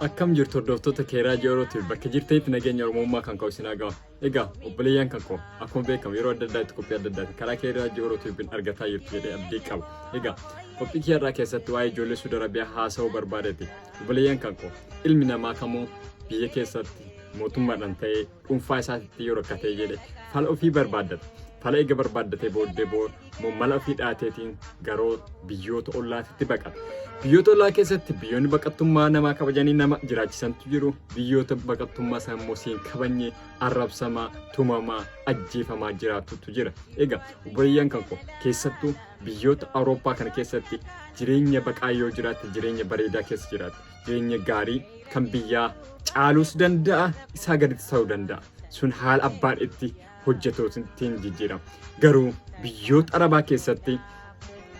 Akkam jirtu hordoftoota Keeraa Ji'oorootiif bakka jirtanitti nageenya Oromummaa kan ka'u isin haa ga'u. Egaa obboleeyyan kan koo akkuma beekamu yeroo adda addaatti qophii adda addaatti karaa Keeraa Ji'oorootiif argataa jirtu jedhee abdii qaba. Egaa qophii kiyya irraa keessatti waa'ee ijoollee Suudi Arabiyaa haasa'uu barbaadeeti. Obboleeyyan kan koo, ilmi namaa kamuu biyya keessatti mootummaadhaan ta'ee dhuunfaa isaatitti yoo rakkatee jedhe fala ofii barbaaddata. Fala eega barbaaddatee booddee immoo mala ofii dhaateetiin garoo biyyoota ollaatitti baqata. Biyyoota ollaa keessatti biyyoonni baqattummaa namaa kabajanii nama jiraachisantu jiru. Biyyoota baqattummaa sana immoo siin kabajne arrabsamaa, tumamaa, ajjeefamaa jiraatutu jira. Egaa obboleeyyan kan koo, keessattuu biyyoota Awurooppaa kana keessatti jireenya baqaa yoo jiraatte jireenya bareedaa keessa jiraatte. Jireenya gaarii kan biyyaa caaluus danda'a, isaa gaditti ta'uu danda'a. Sun haala abbaan itti hojjetuutiin jijjiirama. Garuu biyyoota Arabaa keessatti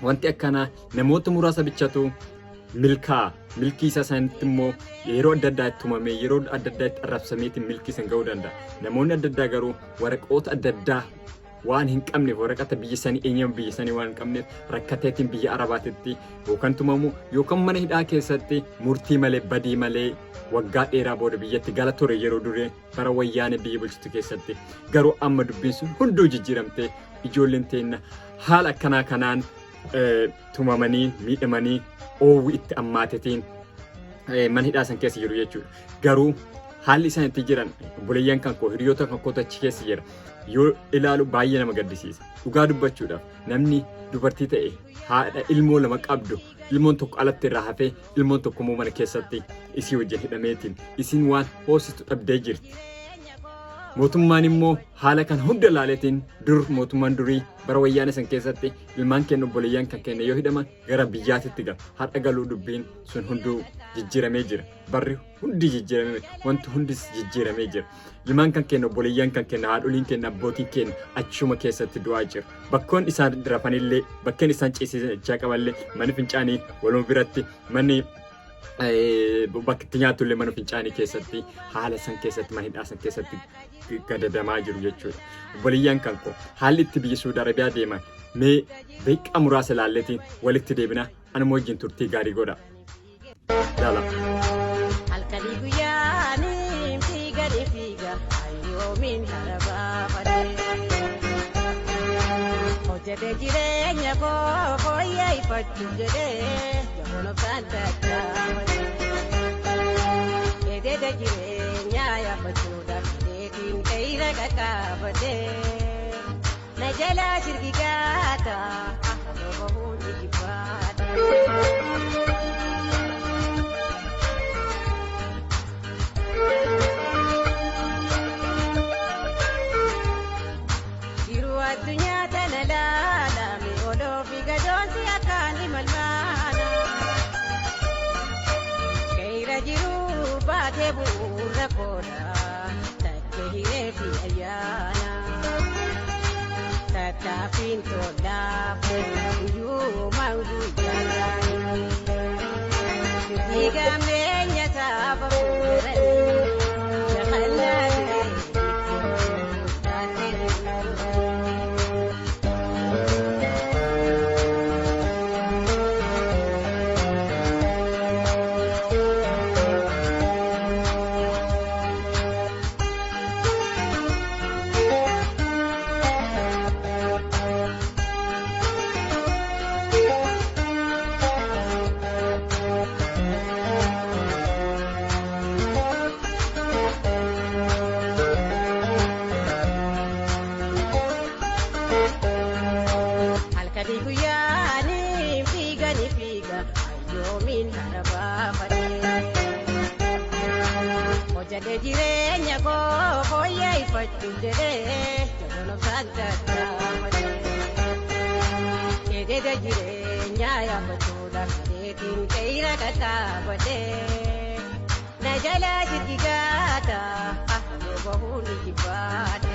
wanti akkanaa namoota muraasa bichatu milkaa, milkii isaa sanitti immoo yeroo adda addaa itti tumamee, yeroo adda addaa itti arrabsameetiin milkii san ga'uu danda'a. Namoonni adda addaa garuu waraqoota adda addaa waan hin qabneef, waraqata biyya sanii, eenyama biyya sanii waan hin qabneef, rakkateetiin biyya Arabaatitti yookaan tumamu yookaan mana hidhaa keessatti murtii malee, badii malee waggaa dheeraa booda biyyatti gala ture yeroo duree bara Wayyaanee biyya bulchitu keessatti. Garuu amma dubbiin sun hunduu jijjiiramtee ijoolleen teenna haala akkanaa kanaan tumamanii, miidhamanii, oowwi itti ammaatetiin mana hidhaa san keessa jiru jechuudha. Garuu haalli isaan itti jiran, obboleeyyan kan koo, hiriyoota kan kootu achi keessa jira. Yoo ilaalu baay'ee nama gaddisiisa. Dhugaa dubbachuudhaaf namni dubartii ta'e haadha ilmoo lama qabdu, ilmoon tokko alatti irraa hafee ilmoon tokko immoo mana keessatti isii wajjin hidhameetiin isiin waan hoosistu dhabdee jirti. Mootummaan immoo haala kan hunda ilaaleetiin dur mootummaan durii bara Wayyaanee san keessatti ilmaan keenya, obboleeyyan kan keenya yoo hidhaman gara biyyaatitti gala. Har'a galuu dubbiin sun hunduu jijjiiramee jira. Barri hundi jijjiiramee, wanti hundis jijjiiramee jira. Ilmaan kan keenya, obboleeyyan kan keenya, haadholiin keenya, abbootiin keenya achuma keessatti du'aa jiru. Bakkoon isaan rafanillee, bakkeen isaan ciisichaa qabanillee mana fincaanii waluma biratti, manni bakki itti nyaatullee mana fincaanii keessatti, haala san keessatti mana hidhaa san keessatti gadadamaa jiru jechuudha. Obboleeyyan kan koo, haalli itti biyya Suudi Arabiyaa deeman mee daqiiqaa muraasa ilaalleetiin walitti deebina, anuma wajjin turtii gaarii godha. Ilaala. Halkanii guyyaanii fiiganii fiiga hayyoomiin harabaafadhe. Hojjete jireenya koo fooyyeffachuuf jedhee jaboon obsaan tattaafadhe. Ededa jireenyaa yaabbachuudhaaf jedheetiin qeeyra qaqqaabadhe. Na jalaa shirgigaata afaan bahuun ijibbaadha. Jiru addunyaa tana laalame oloo fi gadoonsi akkaan imalmaana. Keeyra jiru baatee bu'uura koodha takke hiree fi ayyaana. Tattaaffiin tolaaf guyyuumaan guyyaadhaan. Diigamneenya saafa fuulanii shakallaa ta'e. Halkanii guyyaanii fiiganii fiiga hayyoomiin harabaafadhe. Hojjete jireenya koo fooyyeffachuuf jedhee jaboon obsaan tattaafadhe. Ededa jireenyaa yaabbachuudhaaf jedheetiin qeeyra qaqqaabadhe. Na jalaa shirgigaata afaan bahuun ijibbaadha.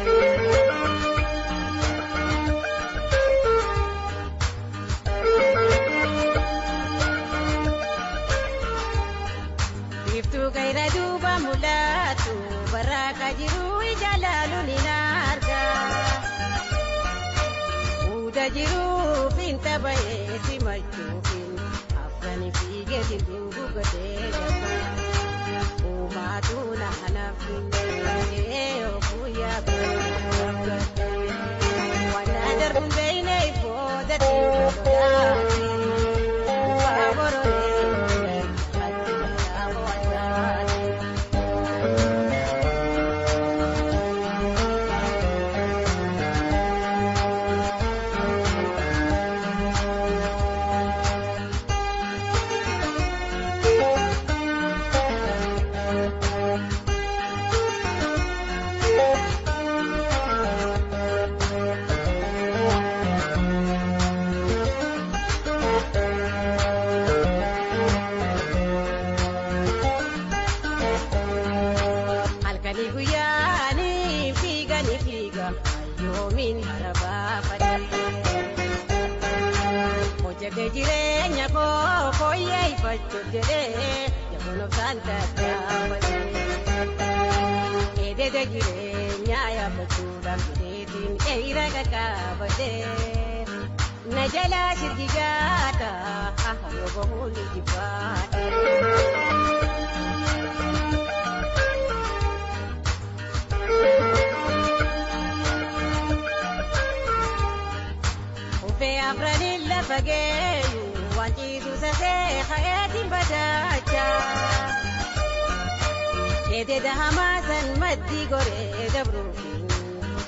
Biiftuu kayra duuba mul'atu barraaqaa jiru ija laaluun hin arga. Muuda jiru finta bahee simachuufin afrani fiigeetiin duubu godhee jaba. Akkamiin hara baafadhe. Hojjete jireenya koo fooyyee ifachuuf jedhee jaboon obsaan tattaafate. Edede jireenya yaabbachuudhaaf jedheetiin eeyira qaqqaabate. Na jalaa shirgigaata yoo bahuun jibbaadha. Ufee afraniin lafa geeyu waan ciisu sasee ka'eetiin badaacha. Ededa hamaa san maddii goree dabruufiin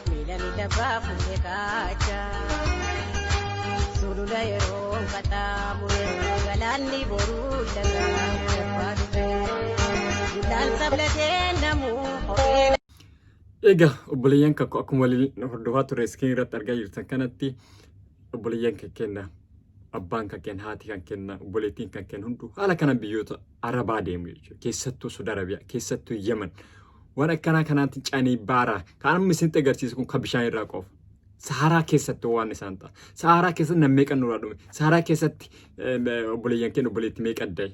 miila miila baafuudhe kaacha. Sulula yeroo qaxxaamure galaanni boruu lagaa darbaa dhufe. Dulaan sablatee namuu ho'ee. Egaa obboleeyyan kan koo akkuma waliin hordofaa turre iskiriin irratti argaa jirtan kanatti, obboleeyyan kan kenna, abbaan kan kenna, haati kan kenna, obboleettiin kan kenna hunduu haala kanaan biyyoota Arabaa deemu jechuudha. Keessattuu Saudi Arabiyaa, keessattuu Yemen. Waan akkanaa kanaatti canii baaraa kan amma isinitti agarsiisu kun kan bishaan irraa qofa. Saharaa keessatti waan isaan ta'a. Saharaa keessatti nam meeqa nurraa dhume. Saharaa keessatti obboleeyyan keenya obboleettii meeqa addaye.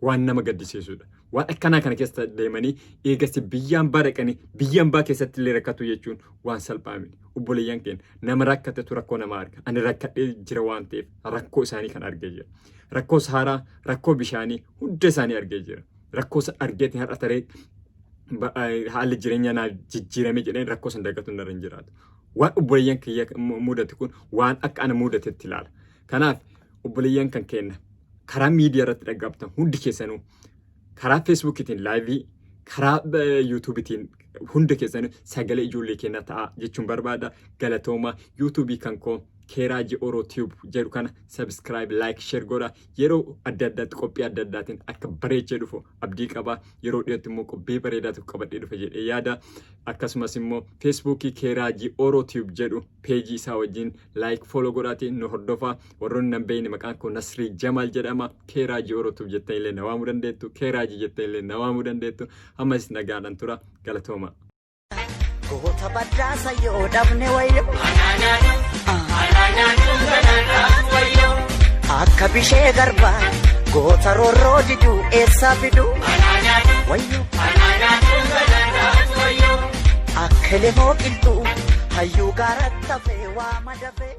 Waan nama gaddisiisudha. Waan akkanaa kana keessa deemanii eegasi biyyaan baa dhaqanii biyyaan baa keessatti illee rakkatu jechuun waan salphaa miti. Obboleeyyan keenya, nama rakkatetu rakkoo nama arga. Ani rakkadhee jira waan ta'eef rakkoo isaanii kan argee jira. Rakkoo saharaa, rakkoo bishaanii hunda isaanii argee jira. Rakkoo san argeetiin har'a taree haalli jireenya naa jijjiirame jedheen rakkoo san dagatu narra hin jiraatu. Waan obboleeyyan kiyya mudate kun waan akka ana mudatetti ilaala. Kanaaf obboleeyyan kan kenna karaa miidiyaa irratti dhaqqabtan hundi keessanuu, karaa feesbuukiitiin live, karaa yuutuubiitiin, hunda keessanuu sagalee ijoollee keenyaa ta'a jechuun barbaada. Galatooma. Yuutuubii kan koo Keeraaji Oro Tube jedhu kana subscribe, like, share godha. Yeroo adda addaatti qophii adda addaatiin akka bareechee dhufu abdii qaba. Yeroo dhiyootti immoo qophii bareedaa tokko qabadhee dhufa jedhee yaada. Akkasumas immoo feesbuukii Keeraajii Oro Tube jedhu peejii isaa wajjin like, follow godhaatiin nu hordofa. Warroonni nan beekne, maqaan koo Nasrii Jamal jedhama. Keeraajii Oro Tube jettanii illee na waamuu dandeettu. Keeraajii jettanii illee na waamuu dandeettu. Ammas nagaadhaan tura. Galatooma. Goota baddaasa yoo dhabne wayyo. Akka bishee garbaa goota roorroo diduu eessaa fidu wayyo. Akka lemoo qilxuu hayyuu gaaratti hafee waa madafee.